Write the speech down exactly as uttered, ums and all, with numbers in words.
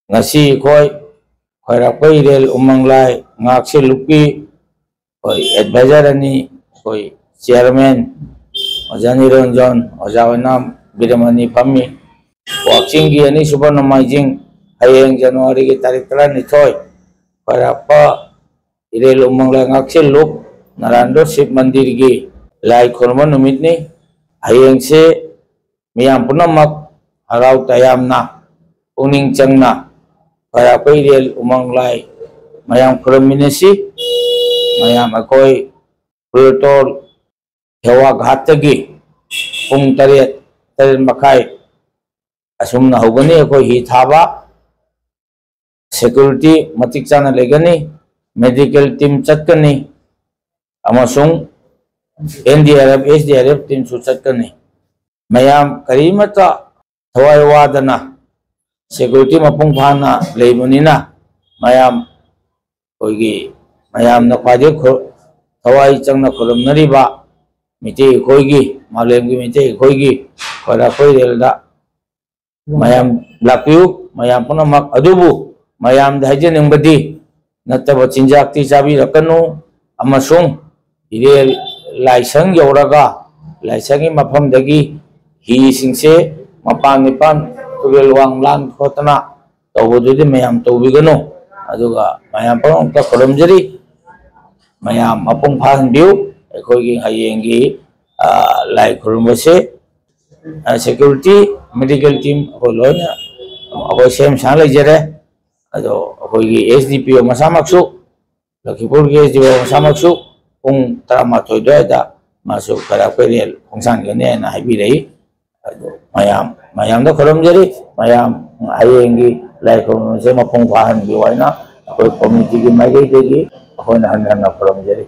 ꯉꯁꯤ ꯑꯩꯈꯣꯏ ꯈ꯭ꯋꯥꯏꯔꯥꯛꯄ ꯏꯔꯦꯜ ꯎꯃꯪ ꯂꯥꯏ ꯉꯥꯛꯁꯦꯜꯂꯨꯞꯀꯤ ꯑꯩꯈꯣꯏ ꯑꯦꯗꯚꯥꯏꯖꯔ ꯑꯅꯤ, ꯑꯩꯈꯣꯏ ꯆꯤꯌꯔꯃꯦꯟ ꯑꯣꯖꯥ ꯅꯤꯔꯟꯖꯟ, ꯑꯣꯖꯥ ꯑꯣꯏꯅꯥꯝ ꯕꯤꯔꯃꯅꯤ ꯐꯝꯃꯤ꯫ ꯋꯥꯛꯆꯤꯡꯒꯤ ꯑꯅꯤꯁꯨꯕ ꯅꯣꯡꯃꯥꯏꯖꯤꯡ, ꯍꯌꯦꯡ ꯖꯅꯋꯥꯔꯤꯒꯤ ꯇꯥꯔꯤꯛ ꯇꯔꯥꯅꯤꯊꯣꯏ, ꯈ꯭ꯋꯥꯏꯔꯥꯛꯄ ꯏꯔꯦꯜ ꯎꯃꯪ ꯂꯥꯏ ꯉꯥꯛꯁꯦꯜꯂꯨꯞ ꯅꯥꯔꯥꯌꯟꯗꯣ ꯁꯤꯕ ꯃꯟꯗꯤꯔꯒꯤ ꯂꯥꯏ ꯈꯨꯔꯨꯝꯕ ꯅꯨꯃꯤꯠꯅꯤ꯫ ꯍꯌꯦꯡꯁꯦ ꯃꯤꯌꯥꯝ ꯄꯨꯝꯅꯃꯛ ꯍꯔꯥꯎ ꯇꯌꯥꯝꯅ, ꯄꯨꯛꯅꯤꯡ ꯆꯪꯅ ꯈ꯭ꯋꯥꯏꯔꯥꯛꯄ ꯏꯔꯦꯜ ꯎꯃꯪ ꯂꯥꯏ ꯃꯌꯥꯝ ꯈꯨꯔꯨꯝꯃꯤꯟꯅꯁꯤ꯫ ꯃꯌꯥꯝ ꯑꯩꯈꯣꯏ ꯎꯔꯇꯣꯜ ꯍꯦꯋꯥ ꯘꯥꯠꯇꯒꯤ ꯄꯨꯡ ꯇꯔꯦꯠ, ꯇꯔꯦꯠ ꯃꯈꯥꯏ ꯑꯁꯨꯝꯅ ꯍꯧꯒꯅꯤ꯫ ꯑꯩꯈꯣꯏ ꯍꯤ ꯊꯥꯕ, ꯁꯦꯀ꯭ꯌꯨꯔꯤꯇꯤ ꯃꯇꯤꯛ ꯆꯥꯅ ꯂꯩꯒꯅꯤ, ꯃꯦꯗꯤꯀꯦꯜ ꯇꯤꯝ ꯆꯠꯀꯅꯤ ꯑꯃꯁꯨꯡ N D R F, S D R F ꯇꯤꯝꯁꯨ ꯆꯠꯀꯅꯤ꯫ ꯃꯌꯥꯝ ꯀꯔꯤꯃꯠꯇ ꯊꯋꯥꯏ ꯋꯥꯗꯅ ꯁꯦꯀ꯭ꯌꯨꯔꯤꯇꯤ ꯃꯄꯨꯡ ꯐꯥꯅ ꯂꯩꯕꯅꯤꯅ ꯃꯌꯥꯝ ꯑꯩꯈꯣꯏꯒꯤ ꯃꯌꯥꯝꯅ ꯈ꯭ꯋꯥꯏꯗꯒꯤ ꯈꯨ-, ꯊꯋꯥꯏ ꯆꯪꯅ ꯈꯨꯔꯨꯝꯅꯔꯤꯕ ꯃꯤꯇꯩ ꯑꯩꯈꯣꯏꯒꯤ, ꯃꯥꯂꯦꯝꯒꯤ ꯃꯤꯇꯩ ꯑꯩꯈꯣꯏꯒꯤ ꯈ꯭ꯋꯥꯏꯔꯥꯛꯄ ꯏꯔꯦꯜꯗ ꯃꯌꯥꯝ ꯂꯥꯛꯄꯤꯌꯨ, ꯃꯌꯥꯝ ꯄꯨꯝꯅꯃꯛ꯫ ꯑꯗꯨꯕꯨ ꯃꯌꯥꯝꯗ ꯍꯥꯏꯖꯅꯤꯡꯕꯗꯤ, ꯅꯠꯇꯕ ꯆꯤꯟꯖꯥꯛꯇꯤ ꯆꯥꯕꯤꯔꯛꯀꯅꯨ, ꯑꯃꯁꯨꯡ ꯏꯔꯦꯜ ꯂꯥꯏꯁꯪ ꯌꯧꯔꯒ ꯂꯥꯏꯁꯪꯒꯤ ꯃꯐꯝꯗꯒꯤ ꯍꯤꯁꯤꯡꯁꯦ ꯃꯄꯥꯟ ꯅꯤꯄꯥꯟ ꯇꯨꯔꯦꯜ ꯋꯥꯡ ꯂꯥꯟ ꯈꯣꯠꯇꯅ ꯇꯧꯕꯗꯨꯗꯤ ꯃꯌꯥꯝ ꯇꯧꯕꯤꯒꯅꯨ꯫ ꯑꯗꯨꯒ ꯃꯌꯥꯝ ꯄꯨꯝꯅꯃꯛꯇ ꯈꯨꯔꯨꯝꯖꯔꯤ, ꯃꯌꯥꯝ ꯃꯄꯨꯡ ꯐꯥꯍꯟꯕꯤꯌꯨ꯫ ꯑꯩꯈꯣꯏꯒꯤ ꯍꯌꯦꯡꯒꯤ, ꯑ, ꯂꯥꯏ ꯈꯨꯔꯨꯝꯕꯁꯦ, ꯑ, ꯁꯦꯀ꯭ꯌꯨꯔꯤꯇꯤ, ꯃꯦꯗꯤꯀꯦꯜ ꯇꯤꯝ ꯑꯩꯈꯣꯏ ꯂꯣꯏꯅ ꯑꯩꯈꯣꯏ ꯁꯦꯝ ꯁꯥꯅ ꯂꯩꯖꯔꯦ꯫ ꯑꯗꯣ ꯑꯩꯈꯣꯏꯒꯤ ꯑꯦꯁ ꯗꯤ ꯄꯤ ꯑꯣ ꯃꯁꯥꯃꯛꯁꯨ, ꯂꯈꯤꯄꯨꯔꯒꯤ ꯑꯦꯁ ꯗꯤ ꯄꯤ ꯑꯣ ꯃꯁꯥꯃꯛꯁꯨ ꯄꯨꯡ ꯇꯔꯥꯃꯥꯊꯣꯏ ꯑꯗꯨꯋꯥꯏꯗ ꯃꯥꯁꯨ ꯈ꯭ꯋꯥꯏꯔꯥꯛꯄ ꯏꯔꯦꯜ ꯈꯣꯡꯁꯥꯟꯒꯅꯤ ꯍꯥꯏꯅ ꯍꯥꯏꯕꯤꯔꯛꯏ꯫ ꯑꯗꯣ ꯃꯌꯥꯝ, ꯃꯌꯥꯝꯗ ꯈꯨꯔꯨꯝꯖꯔꯤ꯫ ꯃꯌꯥꯝ ꯍꯌꯦꯡꯒꯤ ꯂꯥꯏ ꯈꯨꯔꯨꯝꯕꯁꯦ ꯃꯄꯨꯡ ꯐꯥꯍꯟꯕꯤꯌꯨ ꯍꯥꯏꯅ ꯑꯩꯈꯣꯏ ꯀꯣꯃꯤꯇꯤꯒꯤ ꯃꯥꯏꯀꯩꯗꯒꯤ ꯑꯩꯈꯣꯏꯅ ꯍꯟꯅ ꯍꯟꯅ ꯈꯨꯔꯨꯝꯖꯔꯤ꯫